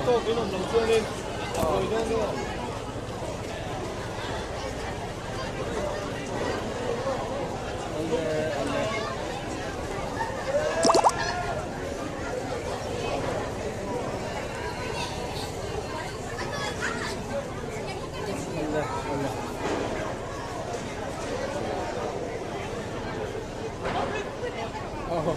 tawk in awm loh chuanin a pawi dawn dawn. Awle awle. Awle awle. Oh.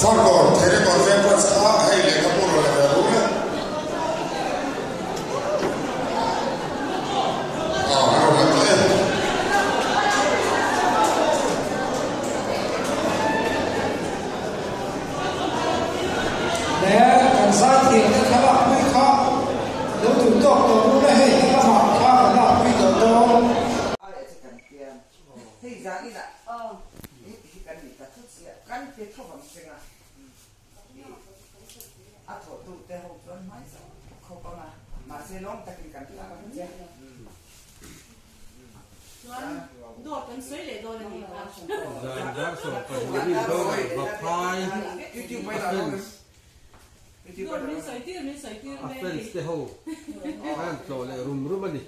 Farkawn Theirekawn Veng Branch kha hei lehkhabu rawn la ve ru le. Aw an rawn la tawh e. Le kan zaithiam te thlalak pui kha lo duh tawk tawh ru le hei helamah kha kan lak pui tawh dawn. A thawhtute ho chuan hmai chauh khawp ang a, mahse lawm takin kan tlak ang che. Chuan dawt kan sawi leh dawn a nih kha. Zan dar 12 rin dawnah Vaphai a fans Dawt min sawi tir min sawi tir a mai a fans ni. te ho an tlawh leh rum rum a ni.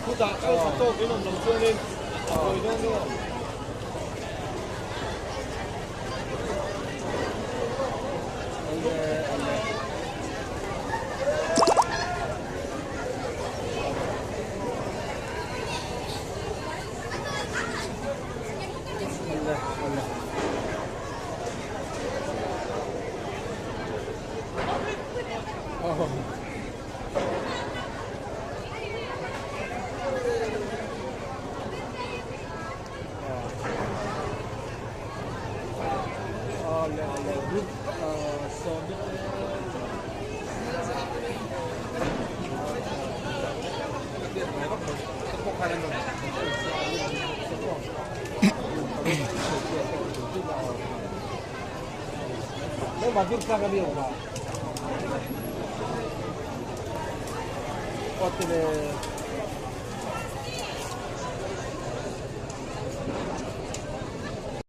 Chutah chuan tha tawk in awm loh chuanin a pawi dawn dawn. Awle awle. Awle awle.